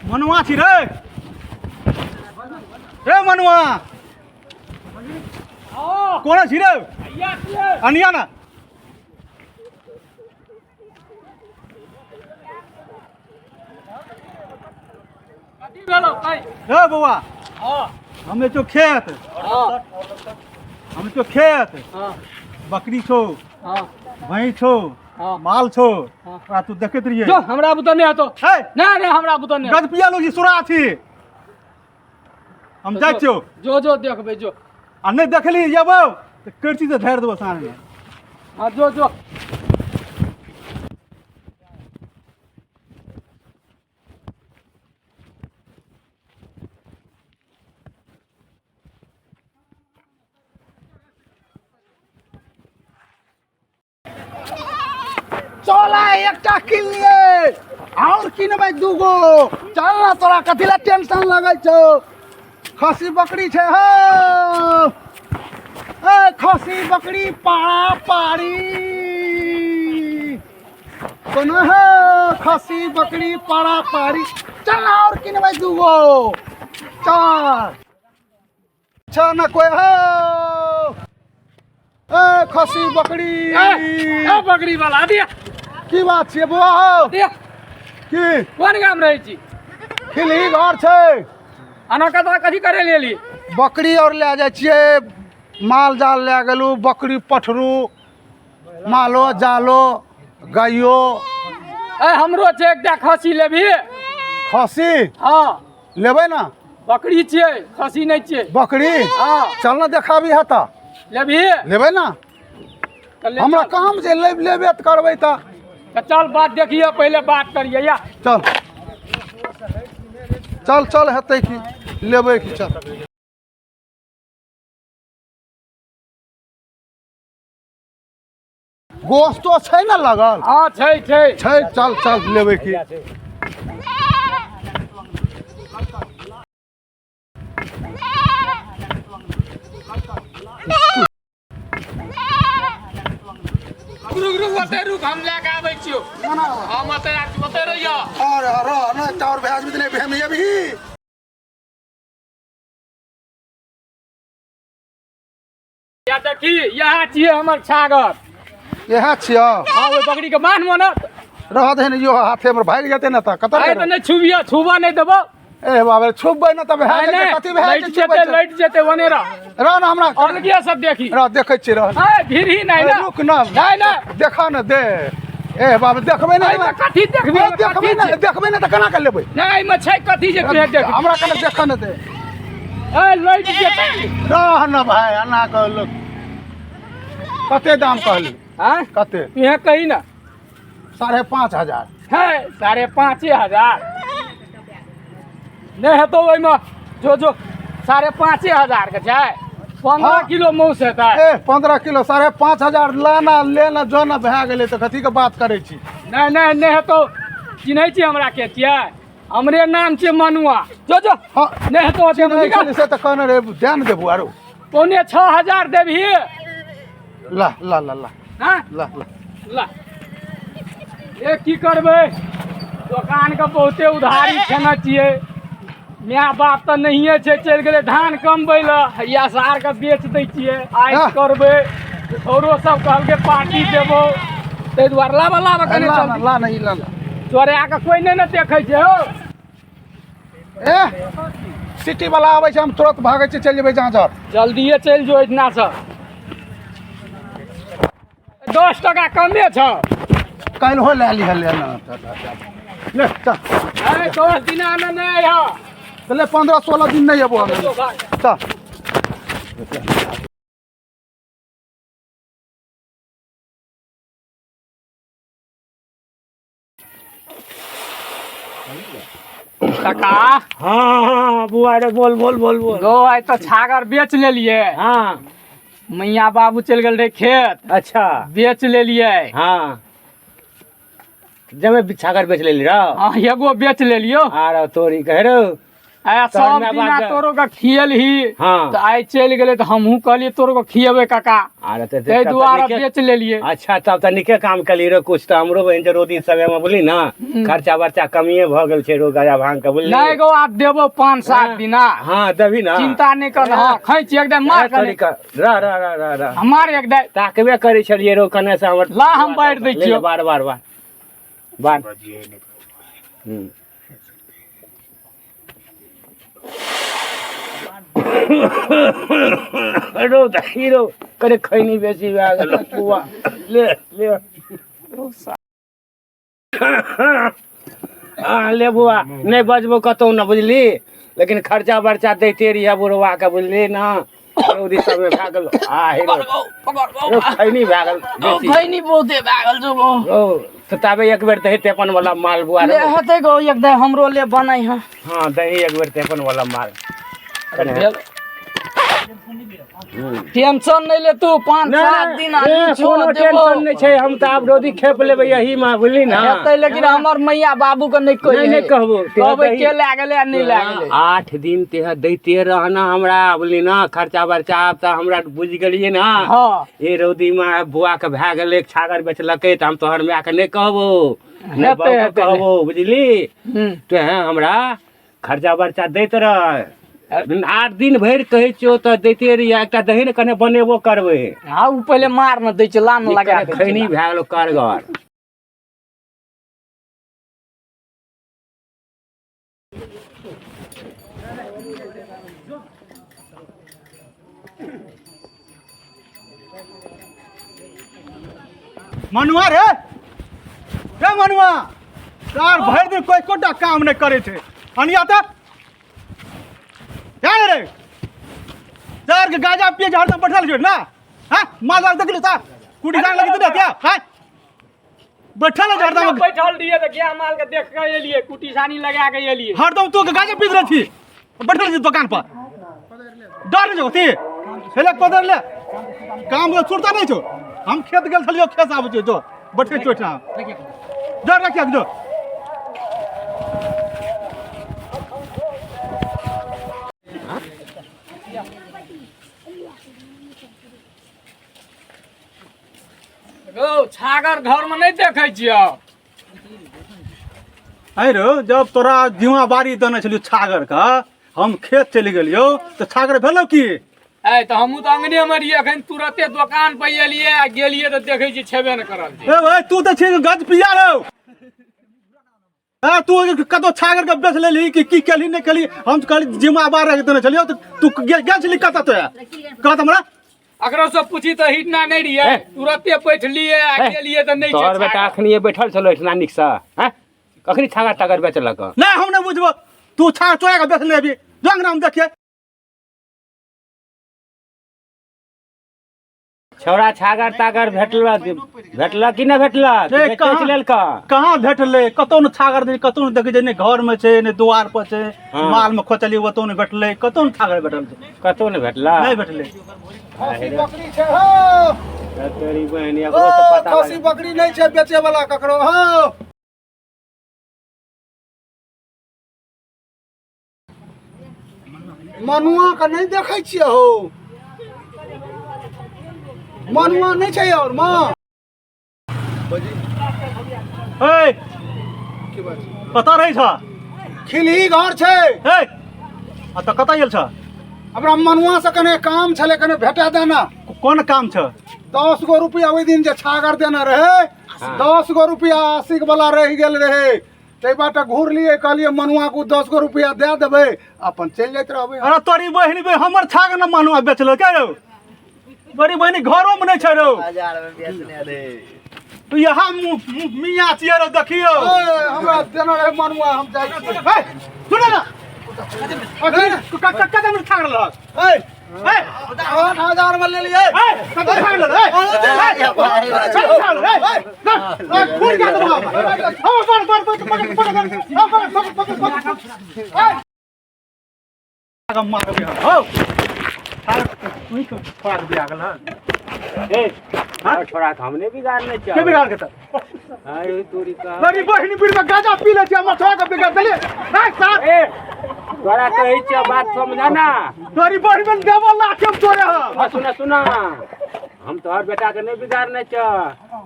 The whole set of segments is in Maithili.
मनुआ छी रे रे मनुआ कोना छी रे अनिया ना रे बौआ हमे तो खेत हम तो खेत बकरी छौ भैंस छौ माल छौ ओकरा तू देखैत रहिए जो हमरा बुते नहि हेतौ हे नहि नहि हमरा बुते नहि गदपिया लोग ई सुरा छी हम जाइ छियौ जो जो देखबै जो आ नहि देखली जेबौ तऽ करची से झाड़ि देबौ साँझमे हाँ जो जो चल आइ एकटा कीन लिए आओर किनबै दूगो चल ना तोरा कथी लए टेंशन लगै छौ खस्सी बकरी छै हो ए खस्सी बकरी पाड़ा पाड़ी कोना हो खस्सी बकरी पाड़ा पाड़ी चल ना आओर किनबै दूगो चल छ न कोई हो ए खसी बकरी ए ए बकरी वाला दिया की बात छियै बौआ हो दिया की कोन गाम रहै छी खिलही घर छै अना कथा कथी करे लेली बकरी आओर लए जाइ छियै माल जाल लए गेलहुँ बकरी पठरू मालो जालो गाइयो ए हमरो छै एकटा खसी लेबही खसी हँ लेबै ने बकरी छियै खसी नहि छियै बकरी हँ चल ने देखाबी है तऽ लेबही लेबै ने तऽ ले हमरा चल। काम छै लेब लेबे तऽ करबै तऽ तऽ चल बात देखिए पहिले बात करिए या चल चल चल हेतै की लेबै की चल गोस्तो छै ने लगल हँ छै छै छै चल चल लेबै की रुक रुक ओतै रुक हम लए कऽ आबै छियौ हम ओतै आबै ओतै रहियो अरे रह नहि तऽ आओर भए जेबै नहि भेम अभी या देखी इएह छियै हमर छागर इएह छियौ हँ ओहि बकरी के बान्ह मोनत रह दे ने यो हाथे पर भागि जेतै ने तऽ कतऽ आइ तऽ नहि छुबियो छुबऽ नहि देबो ए बाबा छुपबै ने तऽ भए नहि जेतै नहि कथी भए लैट जेतै जेतै छुपबै लैट जेतै ओने रह रह ने हमरा अलगे सब देखी रह देखै छियै रह ए भीड़ ही नहि ने रुक न नहि नहि देखा ने दे ए बाबा देखबै ने एहिमे कथी देखबी ए, देखबै ने देखबै ने तऽ केना के लेबै नहि एहिमे छै कथी जे तू देखबी हमरा कने देखऽ ने दे ए लैट जेतै रह न भाय एना कह लोक कते दाम कहली आँय कते तुहे कही ना 5,500 है 5,500 नहि हेतौ ओहिमे जो जो 5,500 के छै 15 हाँ। किलो मौस हेतै ए 15 किलो 5,500 लाना लेना जोना भए गेलै तऽ कथीके बात करै छी नहि नहि नहि हेतौ चिन्है छी हमरा के छियै हमरे नाम छै मनुआ जो जो हाँ नहि हेतौ ओते चिन्है छली से तऽ कहने रहे दए ने देबू आरो 5,750 देबही ला ला ला ला हाँ ला ला ला ए की करबै दोकानके बहुते उधारी खेने छियै माय बाप तऽ नहिए छै चलि गेलै धान कमबै लए हैया सारके बेच दै छियै आइ हँ। करबै औरो सब कहलकै पार्टी देबौ ताहि दुआरे लाबऽ लाबऽ कने ला ना जल्दी ला ना ई ला ला चोरा कऽ कोइ नहि ने देखै छै हौ ए सिटी वाला आबै छै हम तुरंत भागै छियै चलि जेबै जाँझर जल्दिए चलि जो एहिठिनासँ 10 टका कमे छौ काल्हि लए लिहऽ ले ना ले चल अरे 10 दिना ने नहि अइहऽ तऽ ले 15-16 दिन नहि अबो हम जो भाग। चल काका हाँ हाँ बुआ रे बोल बोल बोल बोल गो आइ तऽ छागर बेच लेलियै हाँ मैया बाबू चलि गेल रहे खेत अच्छा बेच लेलियै हाँ जब छागर बेच लेली रहो हाँ एगो बेच लेलियो आरो तोरी कह रहो आ तोहर सब माय दिना बाप के- तोरो के खियलही। हाँ। तऽ आइ चलि गेलै तऽ हमहूँ कहलियै तोरो के खियेबै काका, अरे तऽ ताहि तब तऽ दुआरे नीके- बेच लेलियै। अच्छा, तब तऽ नीके काम केली रो। कुछ तऽ हमरो बहिन जे रोदी समय में बुझली ना, खर्चा बर्चा कमिए भऽ गेल छै रो गाजा भांग के, बुझली? नहि गो, आब देबो 5-7 दिना। हाँ, देबही ना? चिंता नहि कर। हाँ, खैच एक दे मार कने। रह रह रह रह रह। मार एक दे। ताकबे करै छलियै रो कने से हमर। ला, हम बाँटि दै ले, छियौ। बार बार बार बार। रो दही रो, करे खैनी बेसी भए गेल बुआ। ले ले आ, ले बुआ, नहि बजबो कतहु न, बुझली? लेकिन खर्चा बर्चा दैते रहिए बुढ़वा के, बुझली ना? रौदी सबमे भए गेल। आ हे रो, रो खैनी भए गेल बेसी। खैनी बहुते भए गेल छौ गो। ओ तऽ ताबे एक बेर दही तेपन वाला माल बुआ ले। रो। हेतै गो, एक दे हमरो ले बनै है। हाँ, दही एक बेर तेपन वाला माल कने। टेंशन नहि ले तू, 5-7 दिन ए, आदमी छो कोनो देबो। टेंशन नहि छै, हम तऽ आब रोदी खेप लेबै यही मे, बुझली ना? हेतै, लेकिन हमर मैया बाबू के नहि कहियै। नहि, नहि कहबो। कहबै के लए गेलै आ नहि लए गेलै। 8 दिन तेह दैते रहना हमरा, बुझली ना? खर्चा बर्चा आब तऽ हमरा बुझि गेलियै ना? हाँ। ए रौदी मे बुआ के भए गेलै, छागर बेचलकै, तऽ हम तोहर मायके नहि कहबो, नहि हेतै, बाबूके हेतै। कहबो, बुझली? तोहें हमरा खर्चा बर्चा दैत रह। 8 दिन भरि कहै छियौ तऽ दैते रहियै। एकटा दही ने कने बनेबो करबै। हाँ, ओ पहिले मार ने दै छै, ला ने लगा दै छै। खैनी भए गेलो करगर। मनुआ रे, रे मनुआ, यार भरि दिन कोई कोटा काम नहि करै छै। अनिया तऽ जा रे यार के गाजा पिए के हरदम बैठल छै ना। हाँ, माल जाल देखली ता कुटी जान लगी तऽ क्या? हाँ, बैठल है हरदम। बैठल रहियै तऽ गाय माल के देख के एलियै, कुटी सानी लगा के एलियै। हरदम तू के गाजा पीत रहै छी, बैठल छी दुकान पर। डर नहीं होती हेले पदर ले काम के सुरता नहीं छो। हम खेत गेल छलियो, खेत आबै छियो, जो बैठे छो ओहिठाम। डर रखिया जो। गौ, छागर घर में नहि देखै छियौ। अरे रो, जब तोरा जिम्मेवारी देने छलियो छागर का, हम खेत चलि गेलियो तऽ छागर भेलौ की? ए, तऽ हमहूँ तऽ अंगने मे रहियै, एखन तुरते दोकान पर एलियै आ गेलियै तऽ देखै छियै छेबे नहि करल छै। ए भाई, तू तऽ छी गज पिया रौ। ए, तू कतौ छागर के बेच लेलही कि की केलही नहि केलही? हम तऽ कहली जिम्मेवार रख देने छलियो, तऽ तू गेल गेल छली कतऽ? तो कहत हमरा। अकरो से पूछी तऽ हिटना नहि रहियै, तुरते बैठलियै आ गेलियै तऽ नहि छै तोहर बेटा छागर। अखनिए बैठल छलो इतना नीकसँ हैं, कखनी छागर तागर बेचलक? नहि, हम नहि बुझबो। तू छागर चोरा के बेचने अभी जो अंगना में देखिए। छौड़ा छागर तागर भेटलक भेटलक कि नहि भेटलक? ए, बेच कहाँ? लेलक? कहाँ भेटलै? कतौ ने छागर नहि, कतौ ने देखै छै, नहि घर में छै, नहि दुआर पर छै। माल में खोचलियै, ओतौ नहि भेटलै। कतौ ने छागर भेटल छै। कतौ नहि भेटलक? नहि भेटलै। खसी बकरी छै हो। तोरी बहिन ओ एकरो से पता खसी बकरी नहि छै बेचे वाला ककरो हो। मनुआ के नहि देखै छियै हो? मनुआ नहि छै और माँ? ए, की बात? कतऽ रहै छ? खिलही घर छै। ए, आ तऽ कतऽ गेल छ? हमरा मनुआ से कने काम छलै, कने भेटा देना। कोन काम छ? 10 गो रुपया, ओहि दिन जे छागर देने रहे, 10 गो रुपया आशिक वाला रहि गेल रहे, ताहि बाटे घूरलियै, कहलियै मनुआ को 10 गो रुपया दए देबै, अपन चलि जाइत रहबै। अरे तोरी बहिन बे, हमर छागर न मनुआ बेचल क्या रौ? बड़ी बहिनी घरो में नहीं छै रौ। तू यहाँ मियाँ छियै रौ, देखियौ। ए, हमरा देने रहे मनुआ, हम जाइ छियै। ए, सुन ना, कते में छागर लहक? ए, ए, 8,000 में लेलियै। ए, कते छागर लहक? ए, ए, छागर, ए, ए, फूट गया तुम्हारा। हाँ, पकड़, पकड़, पकड़, पकड़, पकड़, हाँ, पकड़, पकड़, पकड़, पकड़। ए, मार दिया, हो। छागर, तू ही क्यों छोड़ा के बिया गेल हन? ए, छोड़ा के हमने बिगाड़ने के बिगाड़ के तऽ? अरे तोरी का बड़ी बहिनी बीर में गांजा पी ले छी, हमर छोड़ा के बिगाड़ देलियै। ए, साहब। ए। तोरा कहै छियौ बात समझा ना। तोरी बहिन देबो लाठी हम तोरे हम। हाँ, सुना सुना, हम तोहर बेटा के नहीं बिगाड़ने छ।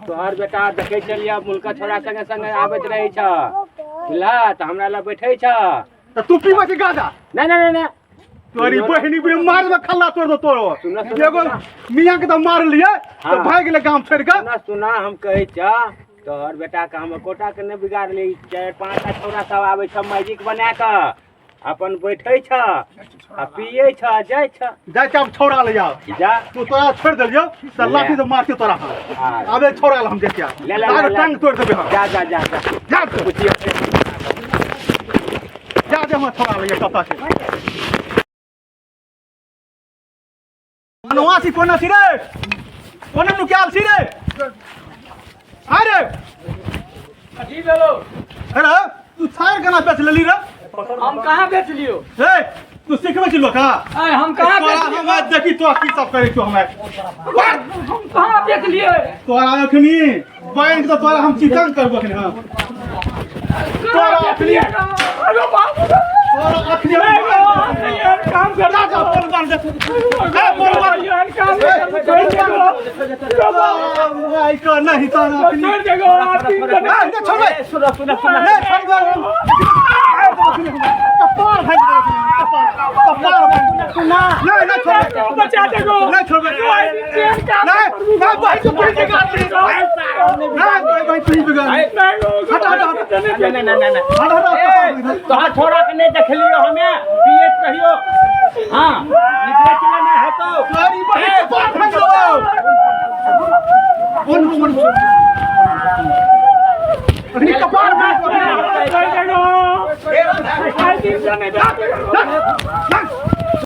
तोहर बेटा देखै छलियै मुल्का छोड़ा संगे संगे आबैत रहै छ, बुझला? तऽ हमरा लग बैठै छ। तऽ तू पीबै छी गांजा? नहीं नहीं नहीं नहीं। तोरी बहिनी भी मार में खल्ला तोड़ दो तोरो। सुना, सुना, एगो सुना। मियाँ के तऽ मार लिए तऽ हाँ। भागि गेलै गाम छोड़ि कऽ। सुना सुना, हम कहै छ तोहर बेटा के हम एकोटा के नहीं बिगाड़ली। 4-5 टा छौड़ा सब आबै छ मैजिक बना कऽ, अपन बैठै छ आ पियै छ, जाइ छ। जाइ छ, आब छौड़ा ले जाओ। जा। तू तोरा छोड़ि देलियौ तऽ ले। लाठी से मारतियौ तोरा हम। हाँ। आबे छौड़ा ले हम जाइ छियै। ले, ले, आगे ले, ले। टांग तोड़ि देबै हम। जा जा जा जा। जा तू। पुछियौ। जा दे हमरा छौड़ा ले कतऽ छै। मनवा छी कोना छी रे? कोना नुकायल छी रे? अरे की भेलो? अरे तू छाड़ केना बेच लेली रे? हम कहाँ बेच लियो? हे तू सिखबै छी लोका? आय हम कहाँ तोरा बेच लियो? हम आज देखी तोरा की सब करै छौ हमरा। हम कहाँ बेच लिए? तोरा अखनी बैंक तऽ तोरा हम चिकन करबो अखनी। हाँ तोरा बेच लिए? अरे बाप रे, तोरा अखनी नहीं गो, हम नहीं एहन काम कर। जा जा बोल बांध दे। ए बोल बांध। एहन काम नहीं करबो, छोड़ देगो। आई कर नहीं तोरा अखनी। छोड़ देगो, आप तीन ए, नहीं छोड़बै। सुना सुना सुना। नहीं छोड़बै। कपार भागि गेल अखनी, कपार कपार भागि गेल। नहीं नहीं छोड़बै। बचा देगो। नहीं छोड़बै। नहीं नहीं भाई तो पूरी बिगाड़ दी। नहीं भाई भाई पूरी बिगाड़ दी। हट हट हट। नहीं नहीं नहीं नहीं। हट हट हट। तोहर छोड़ा के नहीं देखलियो हमे पियत कहियो। हाँ ई बेच लेने हेतौ। तोरी बहिन कपार भागि गेलौ। बोल बोल अखनी कपार भागि गेलौ।